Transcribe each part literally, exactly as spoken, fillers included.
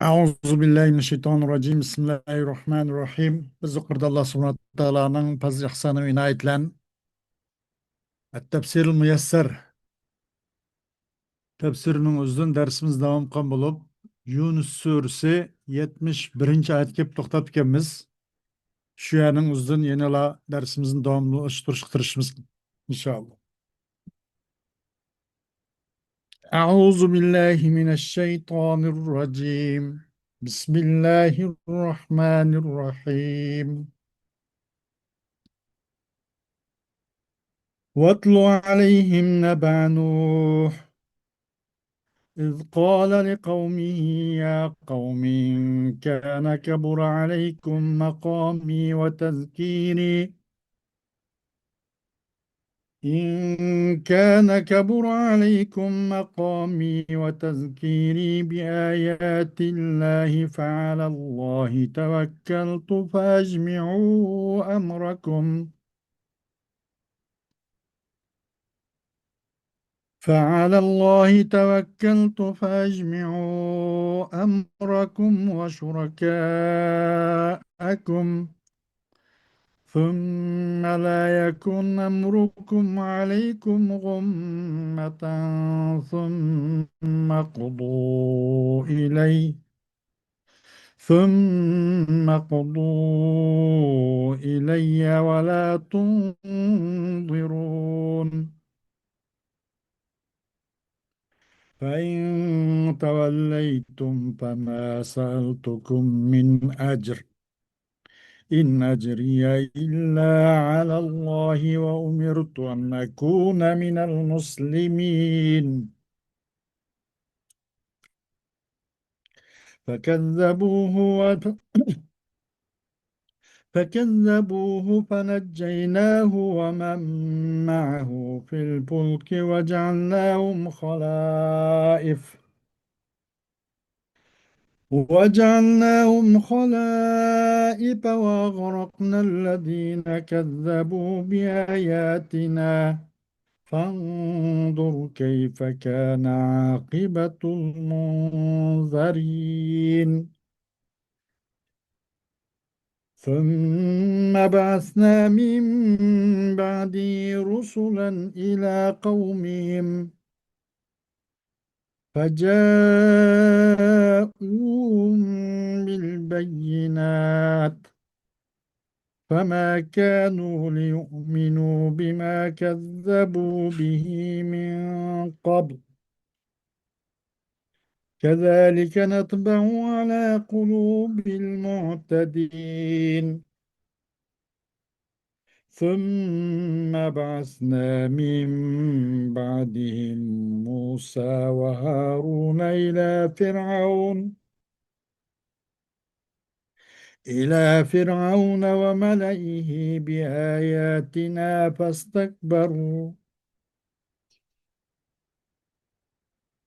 أعوذ بالله من الشيطان الرجيم. بسم الله الرحمن الرحيم. بىز يۇقىرىدا ئاللا سۇبھانەھۇ ۋە تائالانىڭ پەزلى ئىھسانى ۋە ئىنايىتى بىلەن ئەت-تەپسىرۇل مۇيەسسەر، تەپسىرنىڭ ئۆزىدىن دەرسىمىز داۋام قىلغان بولۇپ، يۇنۇس سۈرىسى يەتمىش بىرىنچى ئايەتكە كېلىپ توختاپتىكەنمىز. شۇ يەرنىڭ ئۆزىدىن يەنىلا دەرسىمىزنى داۋاملاشتۇرۇشقا تىرىشىمىز، ئىنشائاللا. أعوذ بالله من الشيطان الرجيم. بسم الله الرحمن الرحيم. واتل عليهم نبأ نوح إذ قال لقومه يا قوم إن كان كبر عليكم مقامي وتذكيري إن كان كبر عليكم مقامي وتذكيري بآيات الله فعلى الله توكلت فأجمعوا أمركم فعلى الله توكلت فأجمعوا أمركم وشركاءكم ثم لا يكن أمركم عليكم غمة ثم اقضوا إلي ثم اقضوا إلي ولا تنظرون. فإن توليتم فما سألتكم من أجر إن أجري إلا على الله وأمرت أن أكون من المسلمين. فكذبوه و- فكذبوه فنجيناه ومن معه في الفلك وجعلناهم خلائف وجعلناهم خلائف وأغرقنا الذين كذبوا بآياتنا فانظر كيف كان عاقبة المنذرين. ثم بعثنا من بعده رسلا إلى قومهم فجاءوهم بالبينات فما كانوا ليؤمنوا بما كذبوا به من قبل كذلك نطبع على قلوب المعتدين. ثم بعثنا من بعدهم موسى وهارون إلى فرعون إلى فرعون وملئه بآياتنا فاستكبروا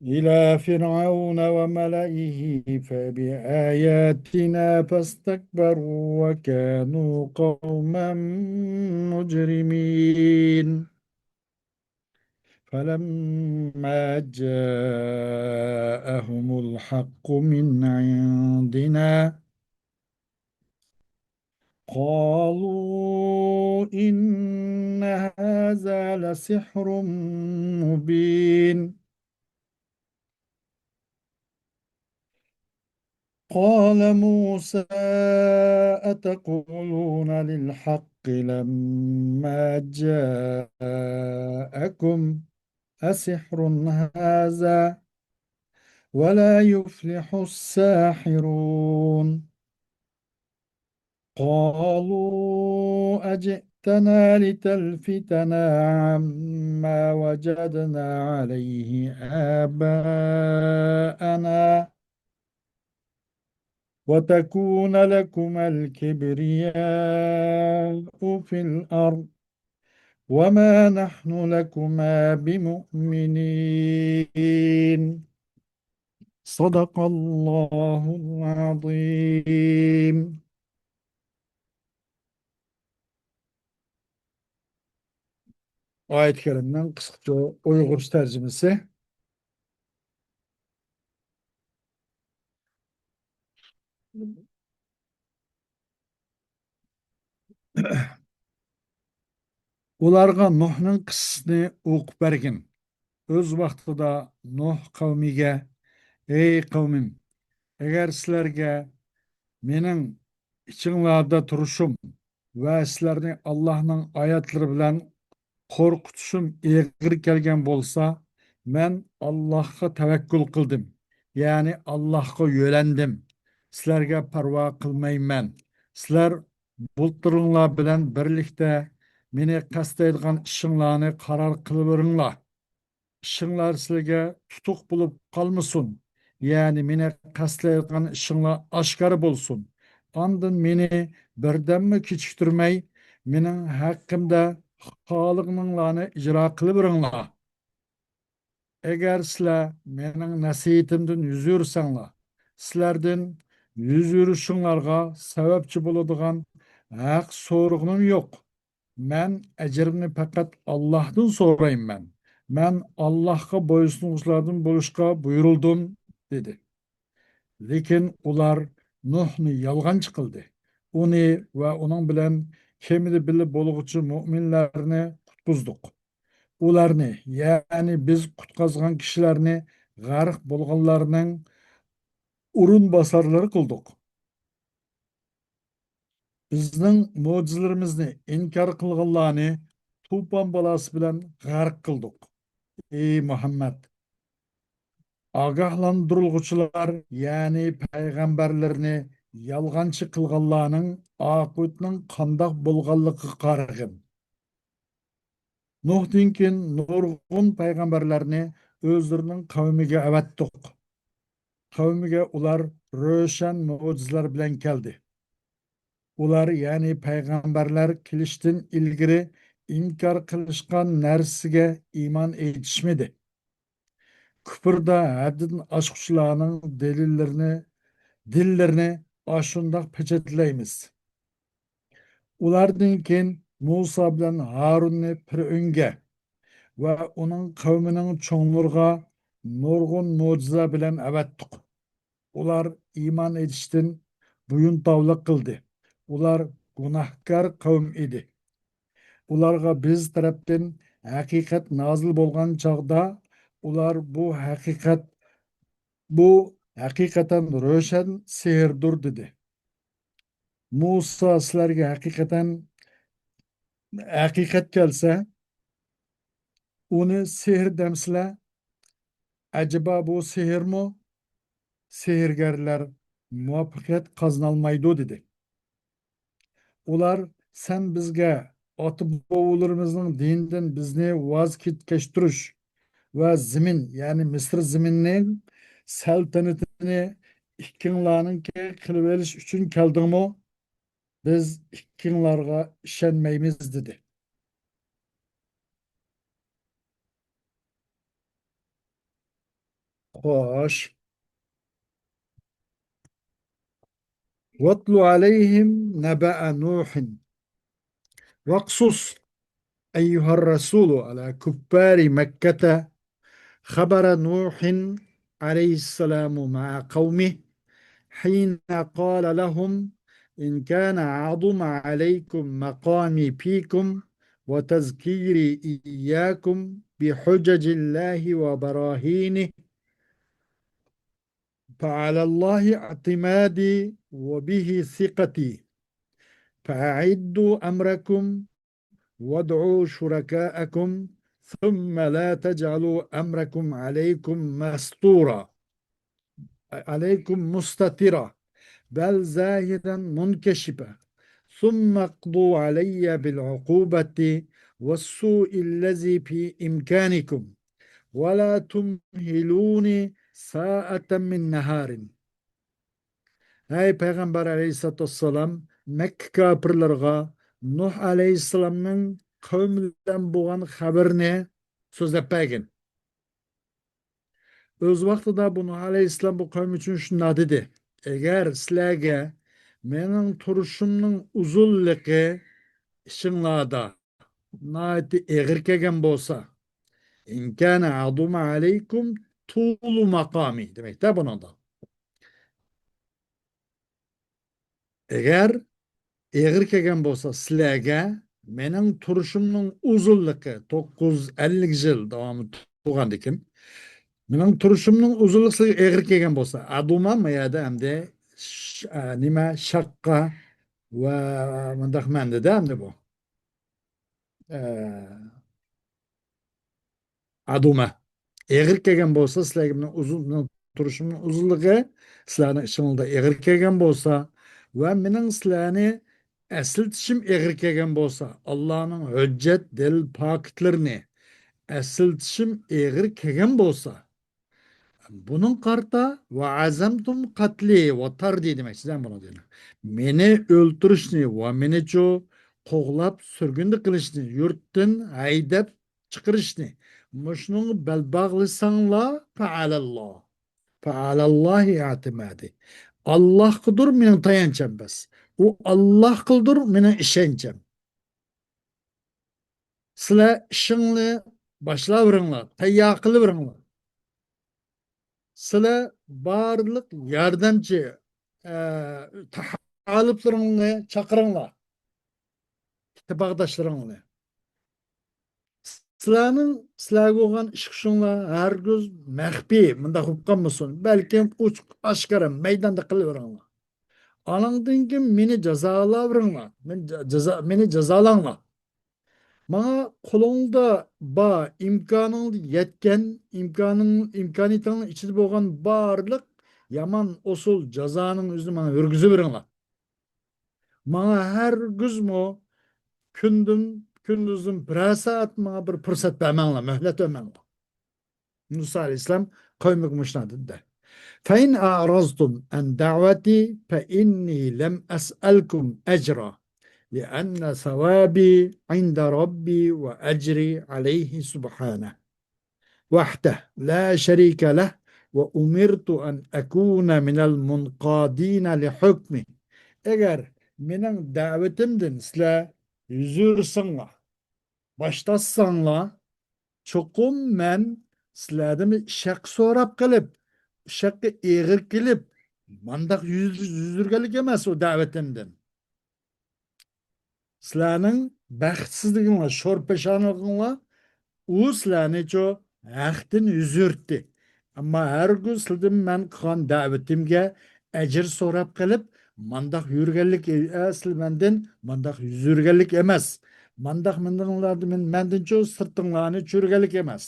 إلى فرعون وملئه فبآياتنا فاستكبروا وكانوا قوما مجرمين. فلما جاءهم الحق من عندنا قالوا إن هذا لسحر مبين. قال موسى أتقولون للحق لما جاءكم أسحر هذا ولا يفلح الساحرون. قالوا أجئتنا لتلفتنا عما وجدنا عليه آباءنا وتكون لكما الكبرياء في الأرض وما نحن لكما بمؤمنين. صدق الله العظيم. ئايەت كەرىمنىڭ قىسقىچە ئۇيغۇرچە تەرجىمىسى. ئۇلارغا نۇھنىڭ قىسسىسىنى ئوقۇپ بەرگىن. ئۆز ۋاقتىدا نۇھ قەۋمىگە، ئەي قەۋمىم، ئەگەر سىلەرگە مېنىڭ ئىچىڭلاردا تۇرۇشۇم ۋە سىلەرنى ئاللاھنىڭ ئايەتلىرى بىلەن قورقۇتۇشۇم ئېغىر كەلگەن بولسا، مەن ئاللاھقا تەۋەككۈل قىلدىم، يەنى ئاللاھقا يۆلەندىم. سىلەرگە پەرۋا قىلمايمەن. سىلەر بۇتلىرىڭلار بىلەن بىرلىكتە مېنى قەستلەيدىغان ئىشىڭلارنى قارار قىلىۋېرىڭلار. ئىشىڭلار سىلەرگە تۇتۇق بولۇپ قالمىسۇن، يەنى مېنى قەستلەيدىغان ئىشىڭلار ئاشكارا بولسۇن. ئاندىن مېنى بىردەممۇ كېچىكتۈرمەي، مېنىڭ ھەققىمدە خالىغىنىڭلارنى ئىجرا قىلىۋېرىڭلار. ئەگەر سىلەر مېنىڭ نەسىھىتىمدىن يۈز ئۆرۈسەڭلار، سىلەردىن يۈز ئۆرۈشۈڭلارغا سەۋەبچى بولىدىغان ھەق سورىغىنىم يوق. مەن ئەجرىمنى پەقەت ئاللاھتىن سورايمەن. مەن ئاللاھقا بويسۇنغۇچىلاردىن بولۇشقا بۇيرۇلدۇم، دېدى. لېكىن ئۇلار نۇھنى يالغانچى قىلدى. ئۇنى ۋە ئۇنىڭ بىلەن كېمىدە بىللە بولغۇچى مۆمىنلەرنى قۇتقۇزدۇق. ئۇلارنى، يەنى بىز قۇتقازغان كىشىلەرنى غەرق بولغانلارنىڭ ئورۇنباسارلىرى قىلدۇق. بىزنىڭ مۆجىزىلىرىمىزنى ئىنكار قىلغانلارنى توپان بالاسى بىلەن غەرق قىلدۇق. ئەي مۇھەممەد! ئاگاھلاندۇرۇلغۇچىلار، يەنى پەيغەمبەرلىرىنى يالغانچى قىلغانلارنىڭ ئاقىۋىتىنىڭ قانداق بولغانلىقىغا قارىغىن. نۇھتىن كېيىن نۇرغۇن پەيغەمبەرلەرنى ئۆزلىرىنىڭ قەۋمىگە ئەۋەتتۇق. قەۋمىگە ئۇلار روشەن مۆجىزىلەر بىلەن كەلدى. ئۇلار، يەنى پەيغەمبەرلەر كېلىشتىن ئىلگىرى ئىنكار قىلىشقان نەرسىگە ئىمان ئېيتىشمىدى. كۇپۇردا ھەددىدىن ئاشقۇچىلارنىڭ دەلىللىرىنى، دىللىرىنى ئاشۇنداق پېچەتلەيمىز. ئۇلاردىن كېيىن مۇسا بىلەن ھارۇننى پىرئۆنگە ۋە ئۇنىڭ قەۋمىنىڭ چوڭلىرىغا نۇرغۇن مۆجىزە بىلەن ئەۋەتتۇق. ئۇلار ئىمان ئېيتىشتىن بويۇنتاۋلىق قىلدى. ئۇلار گۇناھكار قەۋم ئىدى. ئۇلارغا بىز تەرەپتىن ھەقىقەت نازىل بولغان چاغدا، ئۇلار بۇ ھەقىقەت، بۇ ھەقىقەتەن روشەن سېھىردۇر، دېدى. مۇسا سىلەرگە ھەقىقەتەن، ھەقىقەت كەلسە، ئۇنى سېھىر دەمسىلەر؟ ئەجەبا بۇ سېھىرمۇ؟ سېھىرگەرلەر مۇۋەپپەقىيەت قازىنالمايدۇ، دېدى. ئۇلار، سەن بىزگە ئاتا-بوۋىلىرىمىزنىڭ دىنىدىن بىزنى ۋاز كەچتۈرۈش ۋە زېمىن، يەنى مىسىر زېمىنىنىڭ سەلتەنىتىنى ئىككىڭلارنىڭكى قىلىۋېلىش ئۈچۈن كەلدىڭمۇ؟ بىز ئىككىڭلارغا ئىشەنمەيمىز، دېدى. خوش. واتل عليهم نبأ نوح. واقصص أيها الرسول على كفار مكة خبر نوح عليه السلام مع قومه حين قال لهم: إن كان عظم عليكم مقامي فيكم وتذكيري إياكم بحجج الله وبراهينه فعلى الله اعتمادي وبه ثقتي، فأعدوا أمركم وادعوا شركاءكم ثم لا تجعلوا أمركم عليكم مستورا، عليكم مستترا، بل ظاهرا منكشفا، ثم اقضوا علي بالعقوبة والسوء الذي في إمكانكم، ولا تمهلوني ساعة من نهار. ھەي پەيغەمبەر ئەلەيھىسسالاتۇ ۋەسسالام، مەككە كاپىرلىرىغا نۇھ ئەلەيھىسسالامنىڭ قەۋمى بىلەن بولغان خەۋىرىنى سۆزلەپ بەرگىن. ئۆز ۋاقتىدا بۇ نۇھ ئەلەيھىسسالام بۇ قەۋم ئۈچۈن شۇنداق دېدى: ئەگەر سىلەرگە مېنىڭ تۇرۇشۇمنىڭ ئۇزۇنلۇقى ئىشىڭلاردا ناھايىتى ئېغىر كەلگەن بولسا، إن كان عظم عليكم طول مقامي دېمەكتە بۇنىڭدا. ئەگەر ئېغىر كەلگەن بولسا سىلەرگە، مېنىڭ تۇرۇشۇمنىڭ ئۇزۇنلۇقى، توققۇز يۈز ئەللىك يىل داۋامىدا تۇرغاندىكىن، مېنىڭ تۇرۇشۇمنىڭ ئۇزۇنلۇقى سىلەرگە ئېغىر كەلگەن بولسا، ئەدۇما ما يەردە ئەمدى ش-، ئە، نېمە، شاققا ۋە مۇنداق مەنىدە ئەمدى بۇ. ئە، ئەدۇما. ئېغىر كەلگەن بولسا، سىلەرگە مېنىڭ ئۇزۇن، مېنىڭ تۇرۇشۇمنىڭ ئۇزۇنلۇقى سىلەرنىڭ ئىچىڭلاردا ئېغىر كەلگەن بولسا ۋە مېنىڭ سىلەرنى ئەسلىتىشىم ئېغىر كەلگەن بولسا، ئاللانىڭ ھۆججەت، دەلىل، پاكىتلىرىنى ئەسلىتىشىم ئېغىر كەلگەن بولسا، بۇنىڭ قارىتا ۋە ئەزەمتۇم قەتلى ۋە تەردى دېمەكچىدە بۇنىڭ دېگىنى. مېنى ئۆلتۈرۈشنى ۋە مېنىچۇ قوغلاپ سۈرگۈندە قىلىشنى، يۇرتتىن ھەيدەپ چىقىرىشنى، مۇشۇنىڭغا بەل باغلىساڭلار، فەئەلەللا. فەئەلەللاھى ئەتىمەدى. ئاللاھقىدۇر مېنىڭ تايانچام بەس. ئۇ ئاللاھقىدۇر مېنىڭ ئىشەنچەم. سىلەر ئىشىڭلارنى باشلاۋېرىڭلار، تەييار قىلىۋېرىڭلار. سىلەر بارلىق ياردەمچى، ئە، تاھالۇپلىرىڭلارنى چاقىرىڭلار. ئىتتىپاقداشلىرىڭلارنى. سىلەرنىڭ، سىلەرگە بولغان ئىشقىشىڭلار ھەرگىز مەخپىي، مۇنداق بولۇپ قالمىسۇن. بەلكىم ئوچۇق ئاشكارا مەيداندا قىلىۋېرىڭلار. ئانىڭدىن كېيىن مېنى جازالاۋېرىڭلار. مېنى جا-، جازا-، مېنى جازالاڭلار. ماڭا قولۇڭدا بار، ئىمكانىڭدا يەتكەن، ئىمكانىڭ، ئىمكانىيىتىڭنىڭ ئىچىدە بولغان بارلىق يامان ئۇسۇل جازانىڭ ئۆزىنى ماڭا يۈرگۈزۈۋېرىڭلار. ماڭا ھەرگىزمۇ كۈندىن، كۈندۈزدىن بىرەر سائەت ماڭا بىر پۇرسەت بەرمەڭلار، مۆھلەت بەرمەڭلار. مۇسا ئەلەيھىسسالام قەۋمىگە مۇشۇنداق دېدى. فَإِنْ أَعْرَضْتُمْ عَنْ دَعْوَتِي فَإِنِّي لَمْ أَسْأَلْكُمْ أَجْرًا لِأَنَّ ثَوَابِي عِنْدَ رَبِّي وَأَجْرِي عَلَيْهِ سُبْحَانَهُ وَحْدَهُ لَا شَرِيكَ لَهُ وَأُمِرْتُ أَنْ أَكُونَ مِنَ الْمُنْقَادِينَ لِحُكْمِهِ. ئەگەر مېنىڭ دەۋىتىمدىن سىلەر يۈز ئۆرۈسەڭلار، باش تارتساڭلار، چوقۇم مەن سىلەردىن بىر ئىش ھەققى سوراپ قېلىپ، ئىش ھەققى ئېغىر كېلىپ، مانداق يۈز، يۈز ئۆرگەنلىك ئەمەس ئۇ دەۋىتىمدىن. سىلەرنىڭ بەختسىزلىكىڭلار، شور-پېشانىلىقىڭلار، ئۇ سىلەرنىچۇ ھەقتىن يۈز ئۆرتتى. ئەمما ھەرگىز سىلەردىن مەن قىلغان دەۋىتىمگە ئەجىر سوراپ قېلىپ، مانداق يۈرگەنلىك، ئە، سىلەر مەندىن مانداق يۈز ئۆرگەنلىك ئەمەس. مانداق مەندىن، مەندىنچۇ سىرتىڭلارنى چۈشۈرگەنلىك ئەمەس.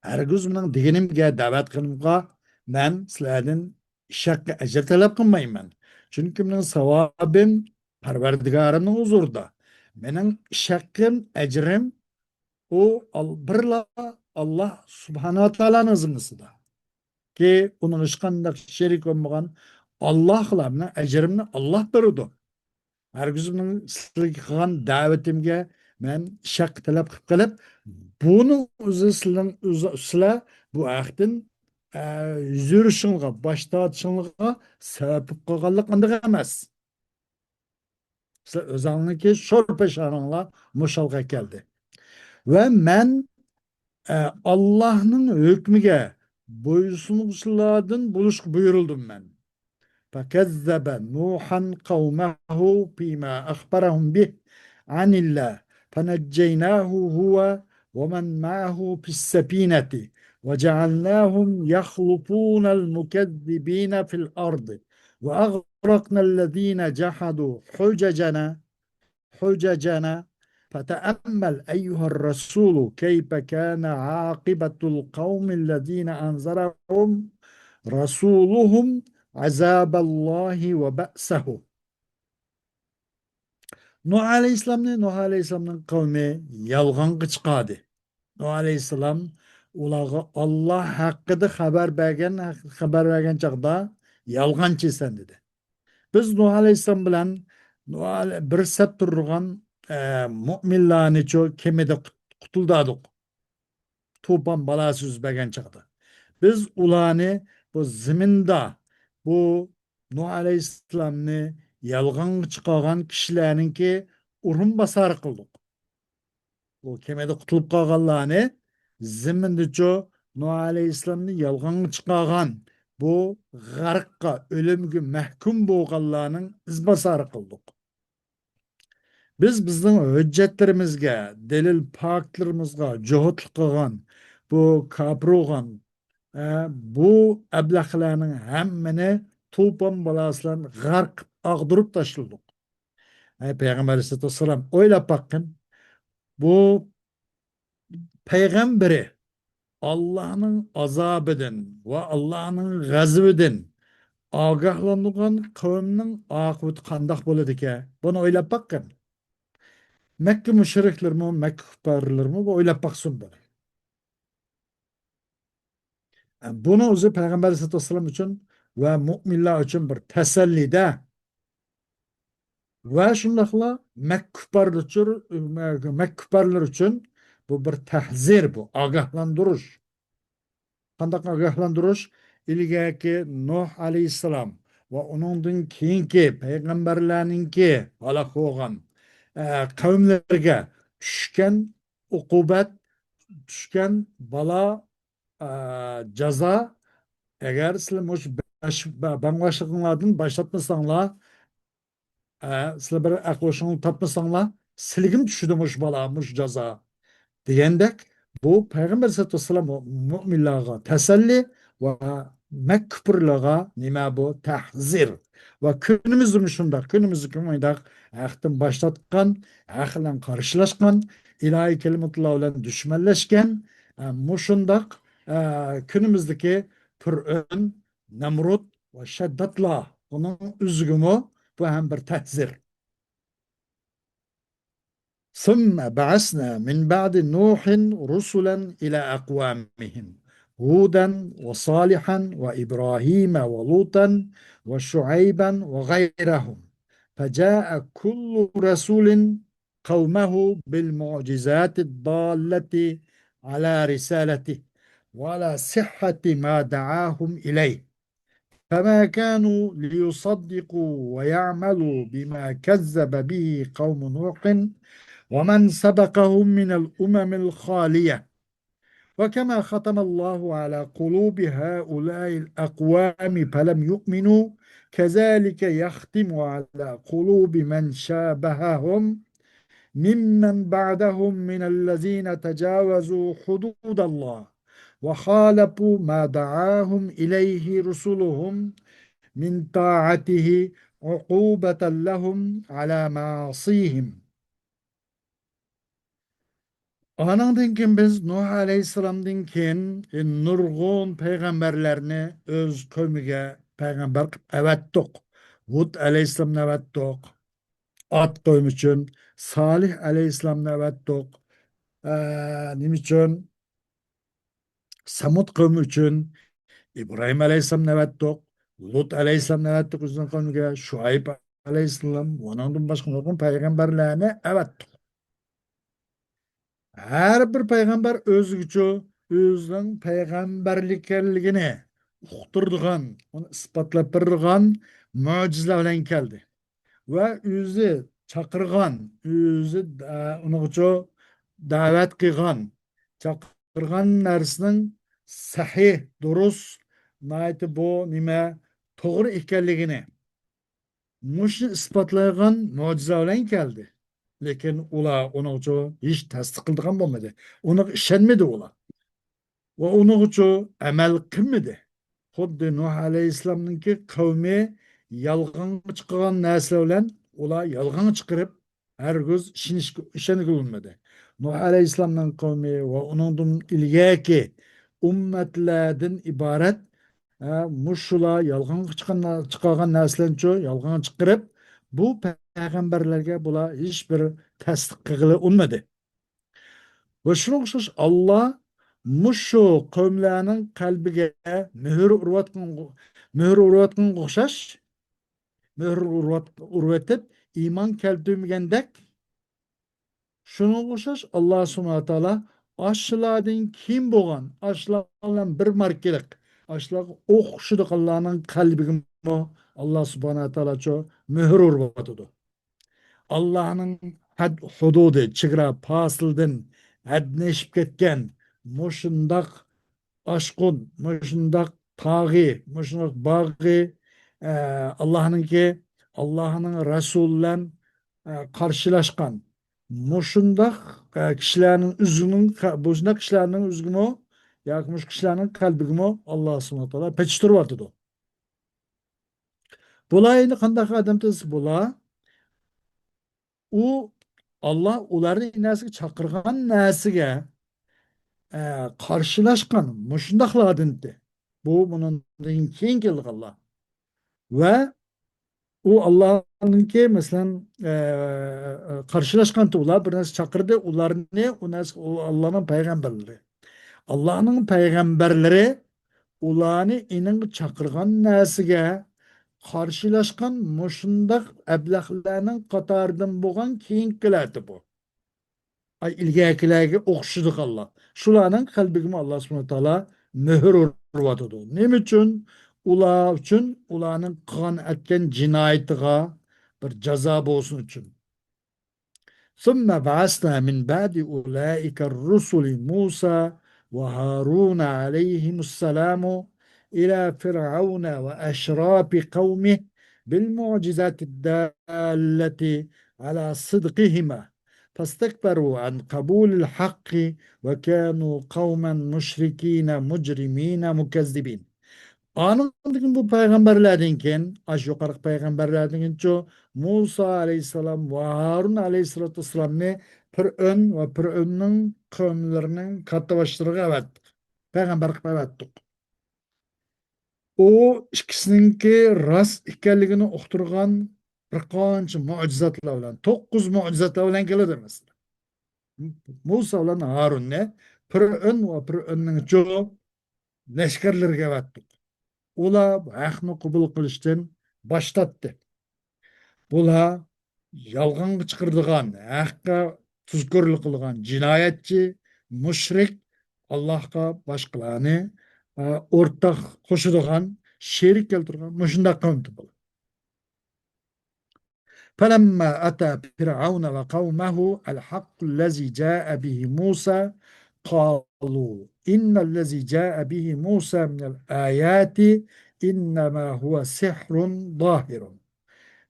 ھەرگىز مېنىڭ دېگىنىمگە دەۋەت قىلىنغا مەن سىلەردىن ئىش ھەققى ئەجىر تەلەپ قىلمايمەن. چۈنكى مېنىڭ ساۋابىم پەرۋەردىگارىمنىڭ ھۇزۇرىدا. مېنىڭ ئىش ھەققىم، ئەجرىم ئۇ ئال-، بىرلا ئاللا سۇبھانەھۇ ۋە تائالانىڭ زىممىسىدا. كى، ئۇنىڭ ھېچقانداق شېرىكى بولمىغان ئاللاھلا مېنىڭ ئەجرىمنى ئاللا بېرىدۇ. ھەرگىز مېنىڭ سىلەرگە قىلغان دەۋىتىمگە مەن ئىش ھەققى تەلەپ قىلىپ قېلىپ، بۇنىڭ ئۆزى سىلەرنىڭ ئۆزى، سىلەر بۇ ھەقتىن، ئە، يۈز ئۆرۈشۈڭلارغا، باش تارتىشىڭلارغا سەۋەب بولۇپ قالغانلىق ئانداق ئەمەس. سىلەر ئۆزۈڭلارنىڭكى شور-پېشانىڭلار مۇشۇ ھالغا كەلدى. ۋە مەن، ئە، ئاللاھنىڭ ھۆكمىگە بويسۇنغۇچىلاردىن بولۇشقا بۇيرۇلدۇم مەن. فَكَذَّبَ نُوحًا قَوْمَهُ فِيمَا أَخْبَرَهُم بِهِ عَنِ اللَّهِ فَنَجَّيْنَاهُ هُوَ وَمَنْ مَعَهُ فِي السَّفِينَةِ وَجَعَلْنَاهُمْ يَخْلُفُونَ الْمُكَذِّبِينَ فِي الْأَرْضِ وَأَغْرَقْنَا الَّذِينَ جَحَدُوا حُجَجَنَا حُجَجَنَا فَتَأَمَّلْ أَيُّهَا الرَّسُولُ كَيْفَ كَانَ عَاقِبَةُ الْقَوْمِ الَّذِينَ أَنْذَرَهُمْ رَسُولُهُمْ عَذَابَ اللَّهِ وَبَأْسَهُ. نۇھ ئەلەيھىسسالامنى، نۇھ ئەلەيھىسسالامنىڭ قەۋمى يالغانغا چىقاردى. نۇھ ئەلەيھىسسالام ئۇلارغا ئاللا ھەققىدە خەۋەر بەرگەن، خەۋەر بەرگەن چاغدا، يالغانچى سەن دېدى. بىز نۇھ ئەلەيھىسسالام بىلەن نۇھ ئەلەي-، بىر سەپ تۇرغان، ئە، مۇئمىنلارنىچۇ كېمىدە قۇت-، قۇتۇلدۇردۇق. توپان بالاسى يۈز بەرگەن چاغدا. بىز ئۇلارنى بۇ زېمىندا، بۇ نۇھ ئەلەيھىسسالامنى يالغانغا چىقارغان كىشىلەرنىڭكى ئورۇنباسارى قىلدۇق. بۇ كېمىدە قۇتۇلۇپ قالغانلارنى زېمىندىچۇ نۇھ ئەلەيھىسسالامنى يالغانغا چىقارغان، بۇ غەرققە، ئۆلۈمگە مەھكۇم بولغانلارنىڭ ئىزباسارى قىلدۇق. بىز بىزنىڭ ھۆججەتلىرىمىزگە، دەلىل پاكىتلىرىمىزغا جۇھۇتلۇق قىلغان بۇ كاپىر بولغان، ئە، بۇ ئەبلەخلەرنىڭ ھەممىنى توپان بالاسى بىلەن غەرق قىلىپ ئاغدۇرۇپ تاشلىدۇق. ئەي پەيغەمبەر ئەلەيھىسسالاتۇ ۋەسسالام، ئويلاپ باققىن. بۇ پەيغەمبىرى ئاللانىڭ ئازابىدىن ۋە ئاللانىڭ غەزىۋىدىن ئاگاھلاندۇرغان قەۋمنىڭ ئاقىۋىتى قانداق بولىدىكەن؟ بۇنى ئويلاپ باققىن. مەككە مۇشرىكلىرىمۇ، مەككە كۇپپارلىرىمۇ بۇ ئويلاپ باقسۇن بۇنى. بۇنىڭ ئۆزى پەيغەمبەر ئەلەيھىسسالاتۇ ۋەسسالام ئۈچۈن ۋە مۇئمىنلار ئۈچۈن بىر تەسەللىدە. ۋە شۇنداقلا مەككە كۇپپارلار ئۈچۈن، مەككە كۇپپارلار ئۈچۈن بۇ بىر تەھزىر، بۇ ئاگاھلاندۇرۇش. قانداق ئاگاھلاندۇرۇش؟ ئىلگەركى نۇھ ئەلەيھىسسالام ۋە ئۇنىڭدىن كېيىنكى پەيغەمبەرلەرنىڭكى ھالاك بولغان، ئە، قەۋملىرىگە چۈشكەن ئوقۇبەت، چۈشكەن بالا، ئە، جازا، ئەگەر سىلەر مۇشۇ بەش-، بە-، بەڭباشلىقىڭلاردىن باش تارتمىساڭلار، ئە، سىلەر بىر ئەقىل ھوشۇڭلارنى تاپمىساڭلار، سىلىگىمۇ چۈشىدۇ مۇشۇ بالا، مۇشۇ جازا، دېگەندەك، بۇ پەيغەمبەر ئەلەيھىسسالاتۇ ۋەسسالام مۇ-، مۇئمىنلارغا تەسەللى ۋە مەككە كۇپپارلارغا نېمە بۇ؟ تەھزىر. ۋە كۈنىمىزدىمۇ شۇنداق، كۈنىمىزدىكى مۇنداق ھەقتىن باش تارتقان، ھەق بىلەن قارشىلاشقان، ئىلاھىي كەلىمەتۇللا بىلەن دۈشمەنلەشكەن، ئە، مۇشۇنداق، ئە، كۈنىمىزدىكى پىرئەۋن، نەمرۇت ۋە شەدداتلار، بۇنىڭ ئۆزىگىمۇ بۇ ھەم بىر تەھزىر. ثم بعثنا من بعد نوح رسلا إلى أقوامهم هودا وصالحا وإبراهيم ولوطا وشعيبا وغيرهم، فجاء كل رسول قومه بالمعجزات الدالة على رسالته وعلى صحة ما دعاهم إليه، فما كانوا ليصدقوا ويعملوا بما كذب به قوم نوح ومن سبقهم من الأمم الخالية. وكما ختم الله على قلوب هؤلاء الأقوام فلم يؤمنوا، كذلك يختم على قلوب من شابههم ممن بعدهم من الذين تجاوزوا حدود الله وخالفوا ما دعاهم إليه رسلهم من طاعته عقوبة لهم على معاصيهم. ئانىڭدىن كېيىن بىز نۇھ ئەلەيھىسسالامدىن كېيىن نۇرغۇن پەيغەمبەرلەرنى ئۆز قەۋمىگە پەيغەمبەر قىلىپ ئەۋەتتۇق. ھۇد ئەلەيھىسسالامنى ئەۋەتتۇق. ئاد قەۋمى ئۈچۈن، سالىھ ئەلەيھىسسالامنى ئەۋەتتۇق. ئە، نېمە ئۈچۈن؟ سەمۇد قەۋمى ئۈچۈن ئىبراھىم ئەلەيھىسسالامنى ئەۋەتتۇق. لۇت ئەلەيھىسسالامنى ئەۋەتتۇق ئۆزىنىڭ قەۋمىگە. شۇئەيب ئەلەيھىسسالام، ئۇنىڭدىن باشقا نۇرغۇن پەيغەمبەرلەرنى ئەۋەتتۇق. ھەر بىر پەيغەمبەر ئۆزىگىچە ئۆزىنىڭ پەيغەمبەرلىكىنى ئۇقتۇرىدىغان، ئۇنى ئىسپاتلاپ بېرىدىغان مۆجىزىلەر بىلەن كەلدى. ۋە ئۆزى چاقىرغان، ئۆزى، ئە، ئۇنىڭغىچە دەۋەت قىلغان، چاقىرغان نەرسىنىڭ سەھىھ، دۇرۇس، ناھايىتى بۇ نېمە، توغرا ئىكەنلىكىنى، مۇشۇنى ئىسپاتلايدىغان مۆجىزە بىلەن كەلدى. لېكىن ئۇلار ئۇنىڭغىچە ھېچ تەستىق قىلىدىغان بولمىدى. ئۇنىڭغا ئىشەنمىدى ئۇلار. ۋە ئۇنىڭغىچە ئەمەل قىلمىدى. خۇددى نۇھ ئەلەيھىسسالامنىڭكى قەۋمى يالغانغا چىقىرغان نەرسىلەر بىلەن ئۇلار يالغانغا چىقىرىپ، ھەرگىز ئىشىنىشكە، ئىشەنگىلى بولمىدى. نۇھ ئەلەيھىسسالامنىڭ قەۋمى ۋە ئۇنىڭدىن ئىلگەركى ئۈممەتلەردىن ئىبارەت، ھە، مۇشۇلار يالغانغا چىققان، چىقارغان نەرسىلەرنىچۇ يالغانغا چىقىرىپ، بۇ پەيغەمبەرلەرگە بۇلار ھېچ بىر تەستىق قىلغىلى ئۇنمىدى. ۋە شۇنىڭغا ئوخشاش ئاللا مۇشۇ قەۋملەرنىڭ قەلبىگە مۆھۈر ئۇرۇۋاتقان، مۆھۈر ئۇرۇۋاتقانغا ئوخشاش، مۆھۈر ئۇرۇۋات-، ئۇرۇۋېتىپ، ئىمان كەلتۈرمىگەندەك، شۇنىڭغا ئوخشاش ئاللا سۇبھانەھۇ ۋە تائالا ئاشۇلاردىن كېيىن بولغان، ئاشۇلار بىلەن بىر ماركىلىق، ئاشۇلارغا ئوخشىدىغانلارنىڭ قەلبىگىمۇ ئاللا سۇبھانەھۇ ۋە تائالاچۇ مۆھۈر ئۇرۇۋاتىدۇ. ئاللانىڭ ھەد ھۇدۇدى، چېگرا پاسىلدىن ھەددىنى ئېشىپ كەتكەن مۇشۇنداق ئاشقۇن، مۇشۇنداق تاغى، مۇشۇنداق باغى، ئە، ئاللاھنىڭكى، ئاللاھنىڭ رەسۇلى بىلەن، ئە، قارشىلاشقان مۇشۇنداق، ئە، كىشىلەرنىڭ ئۆزىنىڭ، مۇشۇنداق كىشىلەرنىڭ ئۆزىگىمۇ ياكى مۇشۇ كىشىلەرنىڭ قەلبىگىمۇ ئاللا سۇبھانەھۇ ۋە تائالا پېچىشتۇرۇۋاتىدۇ. بۇلار ئەمدى قانداق ئادەم دېسە، بۇلار، ئۇ، ئاللا ئۇلارنى نەرسىگە چاقىرغان نەرسىگە، ئە، قارشىلاشقان مۇشۇنداقلاردىن ئىدى. بۇ مۇنىڭدىن كېيىن كېلىدىغانلار. ۋە ئۇ ئاللانىڭكى، مەسىلەن، ئە، قارشىلاشقان، ئۇلار بىر نەرسە چاقىردى، ئۇلارنى، ئۇ نەرسە، ئۇ ئاللانىڭ پەيغەمبەرلىرى. ئاللانىڭ پەيغەمبەرلىرى ئۇلارنى ئېنىڭ چاقىرغان نەرسىگە قارشىلاشقان مۇشۇنداق ئەبلەخلەرنىڭ قاتارىدىن بولغان كېيىنكىلەردە بۇ. ئاي، ئىلگەركىلەرگە ئوخشىدىغانلار. شۇلارنىڭ قەلبىگىمۇ ئاللا سۇبھانەھۇ ۋە تائالا مۆھۈر ئۇرۇۋاتىدۇ. نېمە ئۈچۈن؟ ئۇلار ئۈچۈن، ئۇلارنىڭ قىلغان ئەتكەن جىنايىتىغا بىر جازا بولسۇن ئۈچۈن. ثم بعثنا من بعد أولئك الرسل موسى وهارون عليهم السلام إلى فرعون وأشراف قومه بالمعجزات الدالة على صدقهما فاستكبروا عن قبول الحق وكانوا قوما مشركين مجرمين مكذبين. ئانىڭدىن بۇ پەيغەمبەرلەردىن كېيىن، ئاشۇ يۇقىرىقى پەيغەمبەرلەردىن كېيىنچۇ، مۇسا ئەلەيھىسسالام ۋە ھارۇن ئەلەيھىسسالاتۇ ۋەسسالامنى پىرئۆن ۋە پىرئۆننىڭ قەۋملىرىنىڭ كاتتىباشلىرىغا ئەۋەتتۇق. پەيغەمبەر قىلىپ ئەۋەتتۇق. ئۇ ئىككىسىنىڭكى راست ئىكەنلىكىنى ئۇقتۇرغان بىر قانچە مۆجىزاتلار بىلەن، توققۇز مۆجىزاتلار بىلەن كېلىدۇ مەسىلەن. مۇسا بىلەن ھارۇننى پىرئۆن ۋە پىرئۆننىڭچۇ لەشكەرلىرىگە ئەۋەتتۇق. ئۇلار ھەقنى قوبۇل قىلىشتىن باش تارتتى. بۇلار يالغانغا چىقىرىدىغان، ھەققە تۇزكورلۇق قىلىدىغان جىنايەتچى، مۇشرىك، ئاللاھقا باشقىلارنى، ئە، ئورتاق قوشىدىغان، شېرىك كەلتۈرىدىغان مۇشۇنداق قەۋم بۇلار. فلما أتى فرعون وقومه الحق الذي جاء به موسى قالوا إن الذي جاء به موسى من الآيات إنما هو سحر ظاهر.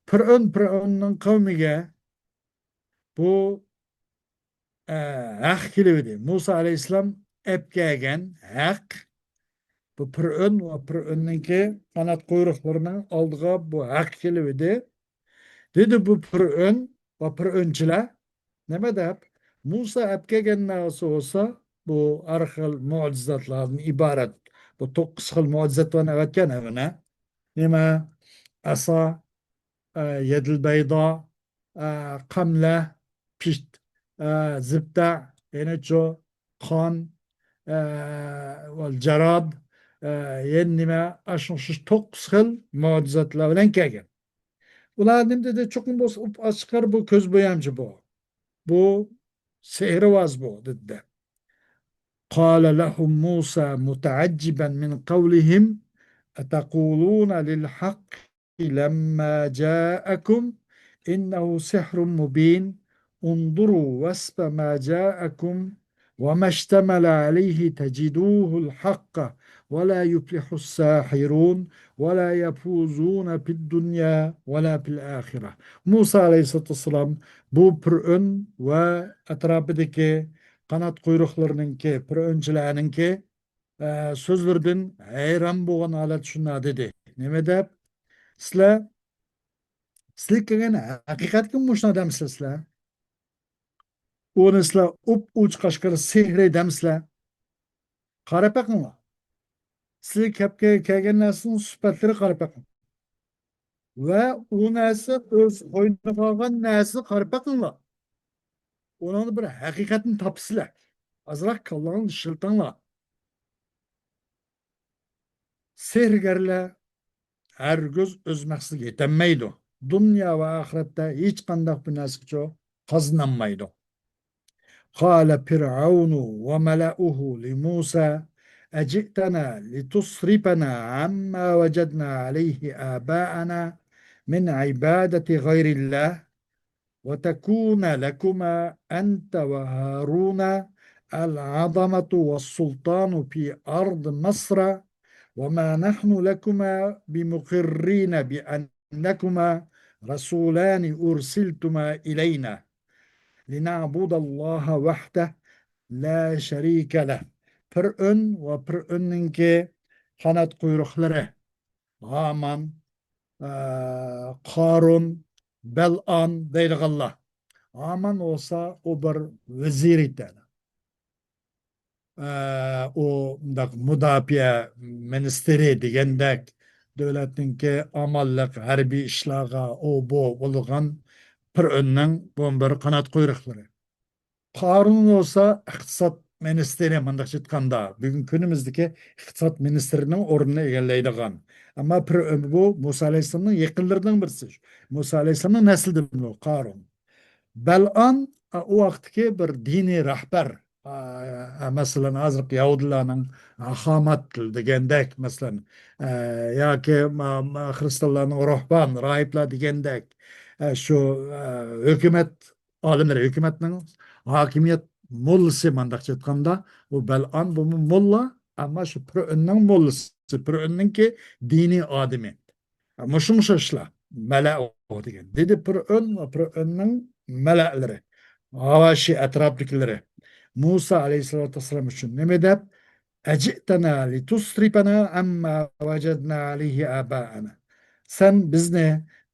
پىرئۆن، پىرئۆننىڭ قەۋمىگە بۇ، ئە، ھەق كېلىۋىدى. مۇسا ئەلەيھىسسالام ئەپ كەلگەن ھەق، بۇ پىرئۆن ۋە پىرئۆننىڭكى قانات قۇيرۇقلىرىنىڭ ئالدىغا بۇ ھەق كېلىۋىدى. دېدى بۇ پىرئۆن ۋە پىرئۆنچىلەر، نېمە دەپ، مۇسا ئەپ كەلگەن نەرسە بولسا، بۇ ھەر خىل مۆجىزاتلاردىن ئىبارەت. بۇ توققۇز خىل مۆجىزات بىلەن ئەۋەتكەن ھەممىنى. نېمە؟ ئەسا، ئە، يەدىل بەيدا، ئە، قەملە، پىشت، ئە، زىبتە، يەنە چۇ، قان، ئە، ۋەل جاراد، ئە، يەنە نېمە، ئاشۇ ئوخشاش توققۇز خىل مۆجىزاتلار بىلەن كەلگەن. ئۇلار نېمە دېدى؟ چوقۇم بولسا ئۇپ ئاچىقار بۇ كۆز بويامچى بۇ. بۇ سېھىرۋاز بۇ، دېدى. قال لهم موسى متعجبا من قولهم أتقولون للحق لما جاءكم إنه سحر مبين انظروا وصف ما جاءكم وما اشتمل عليه تجدوه الحق ولا يفلح الساحرون ولا يفوزون في الدنيا ولا في الآخرة. مۇسا ئەلەيھىسسالاتۇ ۋەسسالام بۇ پىرئۆن ۋە ئەتراپىدىكى قانات قۇيرۇقلىرىنىڭكى، پىرئۆنچىلەرنىڭكى، ئە، سۆزلىرىدىن ھەيران بولغان ھالەتتە شۇنداق دېدى. نېمە دەپ؟ سىلەر، سىلەر كەلگەن ھەقىقەتكىمۇ مۇشۇنداق دەمسىلەر سىلەر؟ ئۇنى سىلەر ئۇپ-ئوچۇق ئاشكارا سېھرىي دەمسىلەر؟ قاراپ بېقىڭلار. سىلەر كەپ-، كەلگەن نەرسىنىڭ سۈپەتلىرىگە قاراپ بېقىڭ. ۋە ئۇ نەرسە ئۆز قوينىغا ئالغان نەرسىنى قاراپ بېقىڭلار. ئۇنىڭدا بىر ھەقىقەتنى تاپىسىلەر. ئازراق كاللاڭلارنى ئىشلىتىڭلار. سېھىرگەرلەر ھەرگىز ئۆز مەقسىتىگە يېتەلمەيدۇ. دۇنيا ۋە ئاخىرەتتە ھېچقانداق بىر نەرسىگىچۇ قازىنالمايدۇ. قال فرعون وملأه لموسى أجئتنا لتصرفنا عما وجدنا عليه آباءنا من عبادة غير الله وتكون لكما أنت وهارون العظمة والسلطان في أرض مصر وما نحن لكما بمقرين بأنكما رسولان أرسلتما إلينا لنعبد الله وحده لا شريك له. پىرئون ۋە پىرئوننىڭكى قانات قۇيرۇقلىرى، ھامان، ئە، قارۇن، بەلئام دەيدىغانلار. ھامان بولسا ئۇ بىر ۋەزىر ئىدى. ئە، ئۇ مۇنداق مۇداپىئە مىنىستىرى دېگەندەك، دۆلەتنىڭكى ئامانلىق، ھەربىي ئىشلارغا ئۇ بۇ بولغان پىرئوننىڭ بۇ بىر قانات قۇيرۇقلىرى. قارۇن بولسا ئىقتىساد مىنىستىرى، مۇنداقچە ئېيتقاندا، بۈگۈنكى كۈنىمىزدىكى ئىقتىساد مىنىستىرىنىڭ ئورنىنى ئىگىلەيدىغان. ئەمما پىر-، بۇ مۇسا ئەلەيھىسسالامنىڭ يېقىنلىرىنىڭ بىرسى. مۇسا ئەلەيھىسسالامنىڭ نەسلىدىن بۇ قارۇن. بەلئام، ئا، ئۇ ۋاقىتتىكى بىر دىنىي رەھبەر. ئا، مەسىلەن، ھازىرقى يەھۇدىيلارنىڭ، ئا، خامات تىلى دېگەندەك، مەسىلەن، ئە، ياكى ما-، ما-، خىرىستىيانلارنىڭ روھبان، راھىبلار دېگەندەك، ئە، شۇ، ئە، ھۆكۈمەت ئالىملىرى، ھۆكۈمەتنىڭ ھاكىمىيەت موللىسى، مانداقچە ئېيتقاندا، ئۇ بەلئام بۇمۇ موللا، ئەمما شۇ پىرئۆننىڭ موللىسى، پىرئۆننىڭكى دىنىي ئادىمى. مۇشۇ، مۇشۇ ئىشلار. مەلە ئۇ دېگەن. دېدى پىرئۆن ۋە پىرئۆننىڭ مەلەلىرى، ھاۋاشى ئەتراپتىكىلىرى مۇسا ئەلەيھىسسالاتۇ ۋەسسالام ئۈچۈن نېمە دەپ، «ئەجىئتەنا لىتۇسرىفەنا ئەمما ۋەجەدنا ئەلەيھى ئابائەنا.» سەن بىزنى،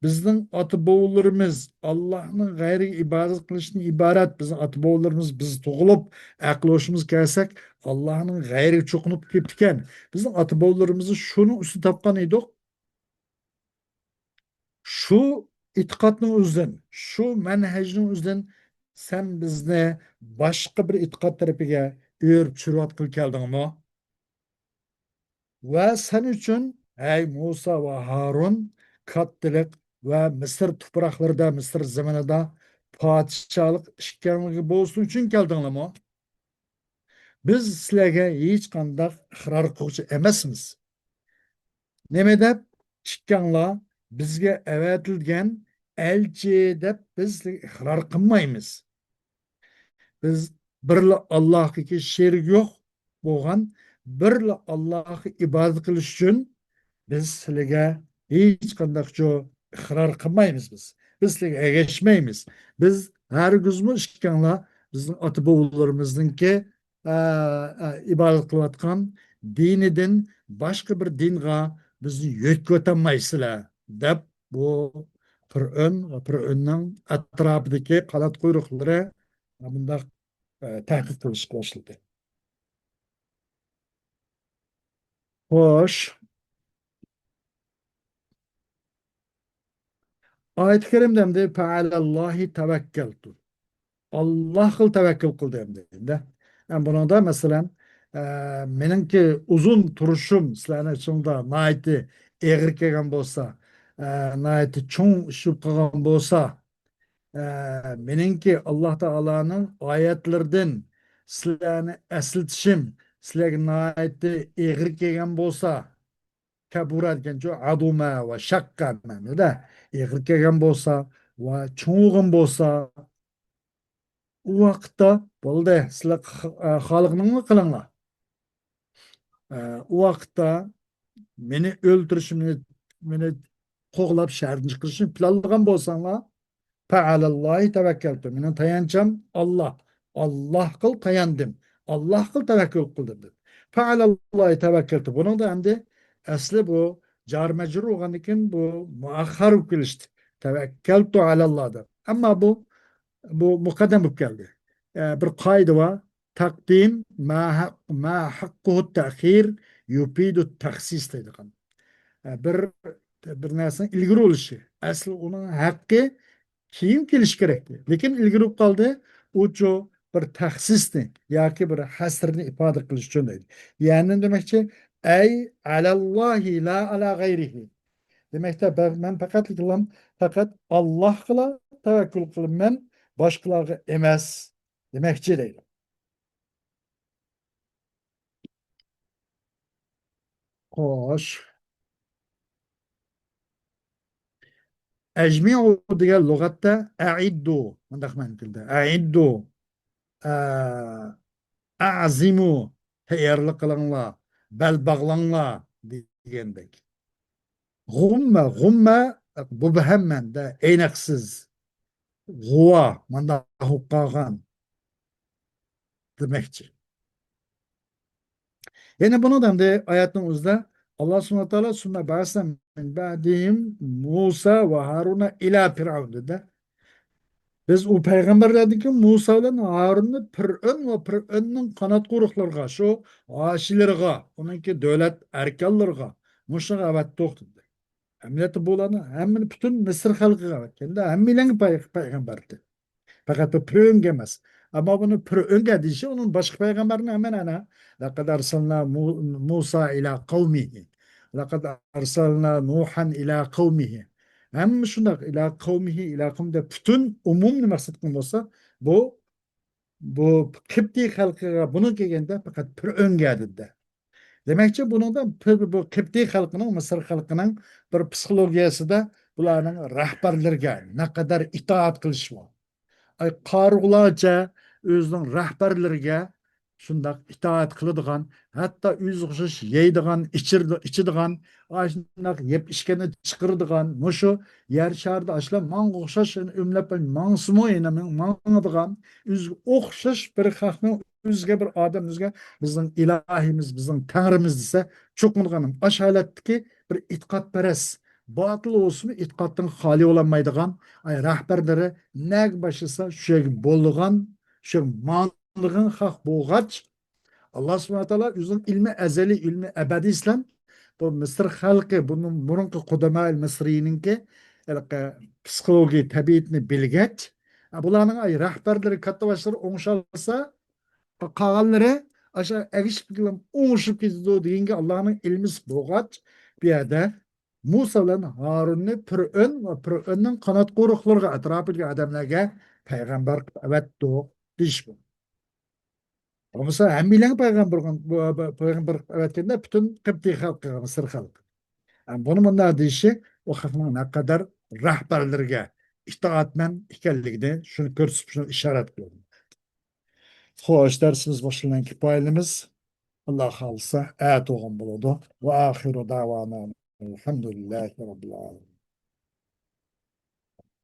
بىزنىڭ ئاتا-بوۋىلىرىمىز ئاللاھنىڭ غەيرىگە ئىبادەت قىلىشتىن ئىبارەت، بىزنىڭ ئاتا-بوۋىلىرىمىز، بىز تۇغۇلۇپ، ئەقىل ھوشىمىز كەلسەك، ئاللاھنىڭ غەيرىگە چوقۇنۇپ كېتىپتىكەن. بىزنىڭ ئاتا-بوۋىلىرىمىزنى شۇنىڭ ئۈستىدە تاپقان ئىدۇق. شۇ ئېتىقادنىڭ ئۆزىدىن، شۇ مەنھەجنىڭ ئۆزىدىن سەن بىزنى باشقا بىر ئېتىقاد تەرىپىگە ئۆرۈپ چۈشۈرۈۋاتقىلى كەلدىڭمۇ؟ ۋە سەن ئۈچۈن، ھەي مۇسا ۋە ھارۇن، كاتتىلىق ۋە مىسىر تۇپراقلىرىدا، مىسىر زېمىنىدا پادىشاھلىق ئىكەنلىكى بولسۇن ئۈچۈن كەلدىڭلارمۇ؟ بىز سىلەرگە ھېچقانداق ئىقرار قىلغۇچى ئەمەسمىز. نېمە دەپ ئىككىڭلار بىزگە ئەۋەتىلگەن ئەلچى دەپ بىز سىلەرگە ئىقرار قىلمايمىز. بىز بىرلا ئاللاھقىكى شېرىكى يوق بولغان بىرلا ئاللاھقا ئىبادەت قىلىش ئۈچۈن بىز سىلىگە ھېچقانداقچۇ ئىقرار قىلمايمىز بىز. بىز سىلىگە ئەگەشمەيمىز. بىز ھەرگىزمۇ ئىككىڭلار بىزنىڭ ئاتا-بوۋىلىرىمىزنىڭكى، ئە، ئە، ئىبادەت قىلىۋاتقان دىنىدىن باشقا بىر دىنغا بىزنى يۆتكىۋېتەلمەيسىلەر، دەپ بۇ پىرئۆن ۋە پىرئۆننىڭ ئەتراپىدىكى قانات قۇيرۇقلىرى مۇنداق، ئە، تەھقىق قىلىشقا باشلىدى. خوش. ئايەت كەرىمدە ئەمدى «فەئەلەللاھى تەۋەككەلتۇ». ئاللاھقىلا تەۋەككۈل قىلدى ئەمدى. ئەمدى بۇنىڭدا، مەسىلەن، ئە، مېنىڭكى ئۇزۇن تۇرۇشۇم سىلەرنىڭ ئىچىڭدا ناھايىتى ئېغىر كەلگەن بولسا، ئە، ناھايىتى چوڭ ئىش بولۇپ قالغان بولسا، ئە، مېنىڭكى ئاللا تائالانىڭ ئايەتلىرىدىن سىلەرنى ئەسلىتىشىم سىلەرگە ناھايىتى ئېغىر كەلگەن بولسا، كەبۇرا دېگەنچۇ، عەزۇمە ۋە شەققە مەنىدە، ئېغىر كەلگەن بولسا ۋە چوڭ بولغان بولسا، ئۇ ۋاقىتتا بولدى، سىلەر خ-، ئە، خالىغىنىڭنى قىلىڭلار. ئە، ئۇ ۋاقىتتا مېنى ئۆلتۈرۈشۈمنى، مېنى قوغلاپ شەھەردىن چىقىرىشنى پىلانلىغان بولساڭلار، «فەئەلەللاھى تەۋەككەلتۇ». مېنىڭ تايانچام ئاللا. ئاللاھقىلا تاياندىم. ئاللاھقىلا تەۋەككۈل قىلدىم، دېدى. «فەئەلەللاھى تەۋەككەلتۇ». بۇنىڭدا ئەمدى ئەسلى بۇ جار مەجرۇر بولغاندىن كېيىن بۇ مۇئەخخەر بولۇپ كېلىشتى. «تەۋەككەلتۇ ئەلەللاھ» دەپ. ئەمما بۇ، بۇ مۇقەددەم بولۇپ كەلدى. ئە، بىر قائىدە بار. «تەقدىم ما ھەق-، ما ھەققۇھۇ تەخىر يۇپىدۇ تەخسىس» دەيدىغان. ئە، بىر، بىر نەرسىنىڭ ئىلگىرى بولۇشى، ئەسلى ئۇنىڭ ھەققى كېيىن كېلىشى كېرەك. لېكىن ئىلگىرى بولۇپ قالدى. ئۇچۇ بىر تەخسىسنى ياكى بىر ھەسرنى ئىپادە قىلىش ئۈچۈن دەيدۇ. يەنى دېمەكچى، «ئەي ئەلەللاھى لا ئەلا غەيرىھى». دېمەكتە، بە-، مەن پەقەتلا، پەقەت ئاللاھقىلا تەۋەككۈل قىلىمەن، باشقىلارغا ئەمەس دېمەكچى دەيدۇ. خوش. «ئەجمىئۇ» دېگەن لۇغەتتە «ئەئىددۇ» مۇنداق مەنىدە كېلىدۇ. «ئەئىددۇ»، ئە، «ئەئزىمۇ»، تەييارلىق قىلىڭلار، بەل باغلاڭلار، دېگەندەك. غۇممە، غۇممە، مۇبھەممەندە، ئەينەكسىز. غۇۋا، مانداق بولۇپ قالغان دېمەكچى. يەنە بۇنىڭدا ئەمدى ئايەتنىڭ ئۆزىدە ئاللا سۇبھانەھۇ ۋە تائالا، «سۇممە بەئەسنە مىن بەئدىھىم مۇسا ۋە ھارۇنە ئىلا فىرئەۋن» دېدى. بىز ئۇ پەيغەمبەرلەردىن كېيىن مۇسا بىلەن ھارۇننى پىرئۆن ۋە پىرئۆننىڭ قانات قورۇقلىرىغا، شۇ ھاشىيلىرىغا، ئۇنىڭكى دۆلەت ئەركانلىرىغا، مۇشۇنىڭغا ئەۋەتتۇق دېدى. ئەمەلىيەتتە بۇلارنى ھەممىنى پۈتۈن مىسىر خەلقىگە ئەۋەتكەندە، ھەممەيلەنگە پەي-، پەيغەمبەر ئىدى. پەقەت بىر پىرئۆنگە ئەمەس. ئەمما بۇنى پىرئۆنگە دېيىشى ئۇنىڭ باشقا پەيغەمبەرنى ھەممە ئەنە، لەقەد ئەرسەلنا مۇ-، مۇسا ئىلا قەۋمىھى، لەقەد ئەرسەلنا نۇھەن ئىلا قەۋمىھى. ھەممە شۇنداق، ئىلا قەۋمىھى، ئىلا قەۋم دەپ پۈتۈن ئومۇمنى مەقسەت قىلغان بولسا، بۇ، بۇ قىبتىي خەلقىگە بۇنىڭ كەلگەندە پەقەت پىرئۆنگە دېدى. دېمەكچى، بۇنىڭدا بىر، بۇ قىبتىي خەلقىنىڭ، مىسىر خەلقىنىڭ بىر پسىخولوگىيەسىدە بۇلارنىڭ رەھبەرلىرىگە نەقەدەر ئىتائەت قىلىشى بار. ئاي، قارۇغلارچە ئۆزىنىڭ رەھبەرلىرىگە شۇنداق ئىتائەت قىلىدىغان، ھەتتا ئۆزىگە ئوخشاش يەيدىغان، ئىچىرىدۇ-، ئىچىدىغان، ئاشۇنداق يەپ ئىچكەننى چىقىرىدىغان، مۇشۇ يەر شارىدا ئاشۇلار ماڭا ئوخشاش ئۆملەپ ماڭسىمۇ، يەنە ماڭ-، ماڭىدىغان، ئۆزىگە ئوخشاش بىر خەقنىڭ ئۆزىگە بىر ئادەم ئۆزىگە بىزنىڭ ئىلاھىمىز، بىزنىڭ تەڭرىمىز دېسە، چوقۇنغىنىم ئاشۇ ھالەتتىكى بىر ئېتىقادپەرەس، باتىل بولسىمۇ ئېتىقادتىن خالىي بولالمايدىغان، ئاي، رەھبەرلىرى نەگە باشلىسا شۇ يەرگە بولىدىغان، شۇ ماڭىدىغان خەق بولغاچ، ئاللا سۇبھانەھۇ ۋە تائالا ئۆزىنىڭ ئىلمى ئەزەلىي، ئىلمى ئەبەدىي بىلەن بۇ مىسىر خەلقى، بۇنىڭ بۇرۇنقى قۇدەمائىل مىسرىينىڭكى ھېلىقى پسىخولوگىيە تەبىئىتىنى بىلگەچ، بۇلارنىڭ، ئاي، رەھبەرلىرى، كاتتىباشلىرى ئوڭشالسا، قالغانلىرى ئاشۇ ئەگىشىپ كېلىپ ئوڭشىپ كېتىدۇ دېگەنگە ئاللانىڭ ئىلمىسى بولغاچ، بۇ يەردە مۇسا بىلەن ھارۇننى پىرئۆن ۋە پىرئۆننىڭ قانات قورۇقلىرىغا، ئەتراپىدىكى ئادەملەرگە پەيغەمبەر قىلىپ ئەۋەتتۇق دېيىش بۇ. بولمىسا ھەممەيلەنگە پەيغەمبەر، پەيغەمبەر قىلىپ ئەۋەتكەندە پۈتۈن قىبتىي خەلقىگە، مىسىر خەلقىگە. بۇنى مۇنداق دېيىشى ئۇ خەقنىڭ نەقەدەر رەھبەرلىرىگە ئىتائەتمەن ئىكەنلىكىنى شۇنى كۆرسىتىپ، شۇنى ئىشارەت قىلىدۇ. خوش، دەرسىمىز مۇشۇ بىلەن كۇپايىلىمىز. ئاللا خالىسا، ئەتە بولغان بولىدۇ. ۋە ئاخىرۇ دەۋانا ئەلھەمدۇلىللاھى رەببىل ئالەمىن.